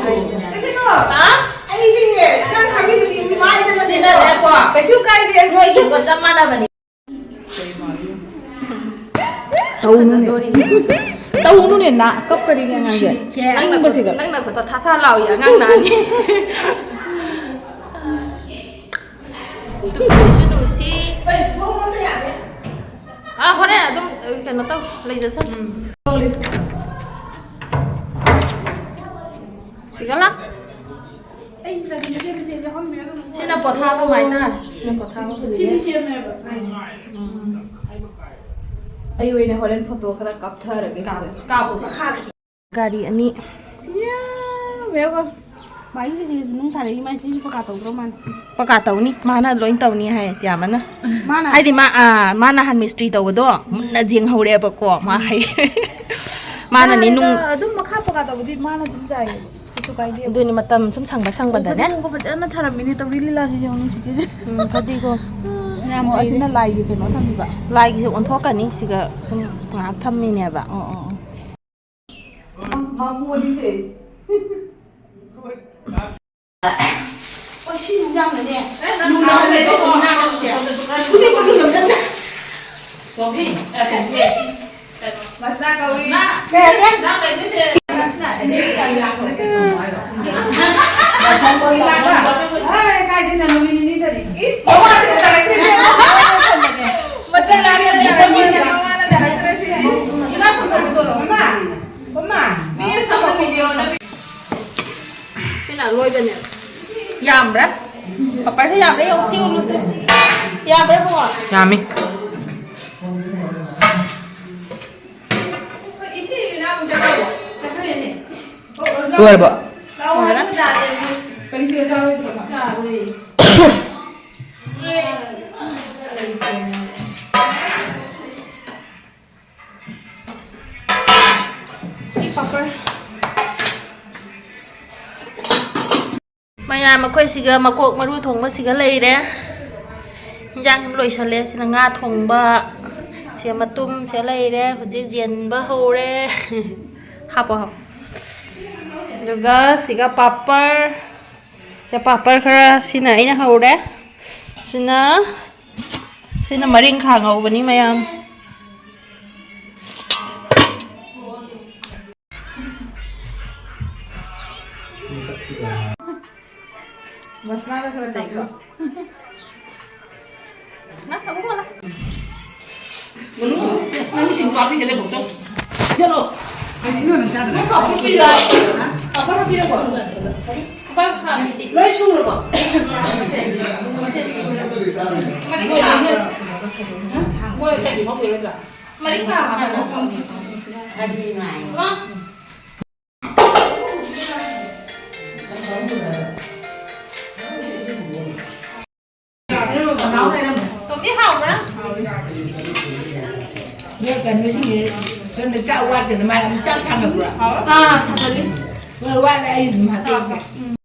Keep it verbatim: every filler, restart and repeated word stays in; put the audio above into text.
ꯀꯩꯅꯣ? ꯍꯥ? ꯑꯩꯗꯤ ꯅꯪ ꯈꯪꯕꯤꯗꯨꯗꯤ ꯃꯥꯏꯗ ꯅꯠꯇꯦꯀꯣ꯫ ꯁꯤꯅꯅꯦꯀꯣ, ꯀꯩꯁꯨ ꯀꯥꯏꯗꯦ, ꯅꯣꯏꯒꯤꯒ ꯆꯞ ꯃꯥꯟꯅꯕꯅꯤ꯫ ꯇꯧꯅꯨꯅꯦ꯫ ꯇꯧꯅꯨꯅꯦ, ꯅꯥ ꯀꯞꯀꯅꯤꯅꯦ ꯑꯉꯥꯡꯁꯦ꯫ ꯅꯪꯅ ꯏꯪꯕꯁꯤꯒ꯫ ꯅꯪꯅ ꯈꯨꯠꯇ ꯊꯥ ꯊꯥ ꯂꯥꯎꯏ ꯑꯉꯥꯡ ꯅꯥꯅꯤ꯫ ꯅꯨꯡꯁꯤ꯫ ꯑꯥ, ꯍꯣꯔꯦꯟ ꯑꯗꯨꯝ, ꯑ, ꯀꯩꯅꯣ ꯇꯧꯁꯤ, ꯂꯩꯖꯁꯅꯨ꯫ ꯁꯤꯒ ꯂꯥ꯫ ꯁꯤꯅ ꯄꯣꯊꯥꯐꯝ ꯍꯥꯏꯇꯥꯔꯦ꯫ ꯁꯤꯅ ꯄꯣꯊꯥꯐꯝ꯫ ꯎꯝ꯫ ꯑꯩ ꯑꯣꯏꯅ ꯍꯣꯔꯦꯟ ꯐꯣꯇꯣ ꯈꯔ ꯀꯥꯞꯊꯔꯒꯦ ꯁꯤꯗ꯫ ꯀꯥꯞꯄꯣ꯫ ꯒꯥꯔꯤ ꯑꯅꯤ꯫ ꯏꯌꯥ, ꯃꯦꯒ꯫ ꯃꯥꯏꯁꯤꯁꯨ ꯅꯨꯡ ꯊꯥꯔꯛꯏ, ꯃꯥꯏꯁꯤꯁꯨ ꯄꯀꯥ ꯇꯧꯗ꯭ꯔꯣ ꯃꯥꯅ? ꯄꯀꯥ ꯇꯧꯅꯤ, ꯃꯥꯅ ꯂꯣꯏ ꯇꯧꯅꯤ ꯍꯥꯏ, ꯇꯤꯌꯥꯃꯅ꯫ ꯃꯥꯅ? ꯍꯥꯏꯗꯤ ꯃꯥ, ꯑꯥ, ꯃꯥ ꯅꯍꯥꯟ ꯃꯤꯁꯇ꯭ꯔꯤ ꯇꯧꯕꯗꯣ ꯃꯨꯟꯅ ꯌꯦꯡꯍꯧꯔꯦꯕꯀꯣ, ꯃꯥ ꯍꯩ꯫ ꯃꯥꯅꯅꯦ ꯅꯨꯡ ꯌꯥꯔꯦꯗ, ꯑꯗꯨꯝ ꯃꯈꯥ ꯄꯀꯥ ꯇꯧꯕꯗꯤ ꯃꯥꯅ ꯑꯗꯨꯝ ꯌꯥꯏꯌꯦ, ꯀꯩꯁꯨ ꯀꯥꯏꯗꯦ꯫ ꯑꯗꯨꯅꯤ ꯃꯇꯝ ꯁꯨꯝ ꯁꯪꯕ ꯁꯪꯕꯗꯅꯦ꯫ ꯐꯗꯤꯒꯣꯝꯒ ꯐꯖꯅ ꯊꯥꯔꯝꯃꯤꯅꯦ, ꯇꯧꯔꯤ ꯂꯤꯂꯥꯁꯤꯁꯦ ꯌꯦꯡꯉꯨꯅꯦ ꯆꯤꯆꯦꯁꯦ꯫ ꯎꯝ, ꯐꯗꯤꯒꯣꯝ꯫ ꯌꯥꯝ ꯑꯣ, ꯍꯩꯔꯦ꯫ ꯑꯁꯤꯅ ꯂꯥꯏꯒꯤ ꯀꯩꯅꯣ ꯊꯝꯕꯤꯕ꯫ ꯂꯥꯏꯒꯤꯁꯨ ꯑꯣꯟꯊꯣꯛꯀꯅꯤ, ꯁꯤꯒ ꯁꯨꯝ ꯉꯥꯏꯍꯥꯛ ꯊꯝꯃꯤꯅꯦꯕ꯫ ꯑꯣ, ꯑꯣ, ꯑꯣ꯫ ꯃꯃꯣꯟꯗꯤ ꯀꯩ? ꯍꯣꯏ, ꯁꯤ ꯌꯥꯝꯅꯅꯦ꯫ ꯂꯨꯅ ꯍꯜꯂꯦꯀꯣ꯫ ꯁꯨꯗꯤ ꯀꯣ ꯂꯨꯅ ꯆꯠꯂꯦ꯫ ꯃꯁꯅꯥ ꯀꯧꯔꯤ꯫ ꯀꯩ ꯍꯥꯏꯒꯦ? ꯍꯣꯏ, ꯀꯥꯏꯗꯩꯅꯣ, ꯅꯨꯃꯤꯠ ꯅꯤꯅꯤ ꯇꯔꯦꯠ꯫ ꯏꯁ, ꯃꯋꯥꯗꯤ ꯇꯥꯔꯛꯇ꯭ꯔꯦ꯫ ꯃꯆꯜ ꯂꯥꯡꯗ ꯇꯥꯔꯛꯇ꯭ꯔꯦ, ꯃꯋꯥꯅ ꯇꯥꯔꯛꯇ꯭ꯔꯦ ꯁꯤꯗꯤ꯫ ꯏꯃꯥ, ꯁꯨꯝ ꯆꯠꯄ ꯇꯧꯔꯣ꯫ ꯃꯃꯥ, ꯃꯃꯥ꯫ ꯃꯤꯅ ꯊꯝꯕ ꯚꯤꯗꯤꯑꯣꯅ ꯁꯤꯅ ꯑꯔꯣꯏꯕꯅꯦ꯫ ꯌꯥꯝꯕ꯭ꯔꯥ? ꯄꯥꯄꯔꯁꯦ ꯌꯥꯝꯕ꯭ꯔꯥ ꯌꯦꯡꯉꯨ, ꯁꯤ ꯎꯂꯨꯗꯨ꯫ ꯌꯥꯝꯕ꯭ꯔꯥ ꯏꯕꯨꯡꯉꯣ? ꯌꯥꯝꯃꯤ꯫ ꯂꯣꯏꯔꯕꯣ? ꯂꯣꯏꯔꯦ꯫ ꯃꯌꯥꯝ, ꯑꯩꯈꯣꯏ ꯁꯤꯒ ꯃꯀꯣꯛ ꯃꯔꯨ ꯊꯣꯡꯕꯁꯤꯒ ꯂꯩꯔꯦ꯫ ꯍꯤꯟꯖꯥꯡ ꯁꯨꯝ ꯂꯣꯏꯁꯜꯂꯦ꯫ ꯁꯤꯅ ꯉꯥ ꯊꯣꯡꯕ, ꯁꯤꯒ ꯃꯇꯨꯝ ꯁꯤꯒ ꯂꯩꯔꯦ꯫ ꯍꯧꯖꯤꯛ ꯌꯦꯟꯕ ꯍꯧꯔꯦ꯫ ꯍꯥꯞꯄꯣ, ꯍꯥꯞꯄꯣ꯫ ꯑꯗꯨꯒ ꯁꯤꯒ ꯄꯥꯄꯔ, ꯁꯤꯒ ꯄꯥꯄꯔ ꯈꯔ, ꯁꯤꯅ ꯑꯩꯅ ꯍꯧꯔꯦ꯫ ꯁꯤꯅ, ꯁꯤꯅ ꯃꯔꯤꯡꯈꯥ ꯉꯧꯕꯅꯤ ꯃꯌꯥꯝ꯫ ꯃꯁꯂꯥꯗ ꯈꯔ ꯆꯥꯏꯀꯣ꯫ ꯅꯪ ꯊꯝꯃꯨ ꯀꯣꯟꯅ꯫ ꯅꯪꯒꯤ ꯁꯤꯡꯖꯨ ꯍꯥꯞꯄꯤꯒꯦ, ꯂꯩꯕꯧ ꯆꯧ꯫ ꯆꯠꯂꯣ꯫ ꯀꯔꯤꯅꯣ ꯅꯪ ꯆꯥꯗ꯭ꯔꯦ? ꯅꯪ ꯄꯥꯐꯣꯔ ꯄꯤꯔꯛꯑꯣ꯫ ꯄꯥꯐꯣꯔ ꯄꯤꯔꯛꯑꯣ꯫ ꯂꯣꯏ ꯁꯨꯔꯕꯣ? ꯃꯣꯏ ꯑꯇꯩꯗꯤ ꯃꯄꯨꯔꯣꯏꯗ꯭ꯔꯥ? ꯃꯔꯤꯡꯈꯥ ꯍꯥꯞꯄꯣ꯫ ꯇꯣꯝꯕꯤ, ꯍꯥꯎꯕ꯭ꯔꯥ? ꯅꯣꯏ ꯀꯩꯅꯣꯁꯤꯡꯁꯦ ꯁꯣꯝꯗ ꯆꯥꯛ ꯋꯥꯠꯇꯅ ꯃꯥꯅ ꯑꯃꯨꯛ ꯆꯥꯛ ꯊꯥꯡꯒꯠꯄ꯭ꯔꯥ? ꯑꯥ, ꯊꯥꯡꯒꯠꯂꯤ꯫ ꯍꯣꯏ, ꯋꯥꯠꯂꯦ, ꯑꯩ ꯑꯗꯨꯝ ꯍꯥꯞꯄꯤꯔꯛꯀꯦ꯫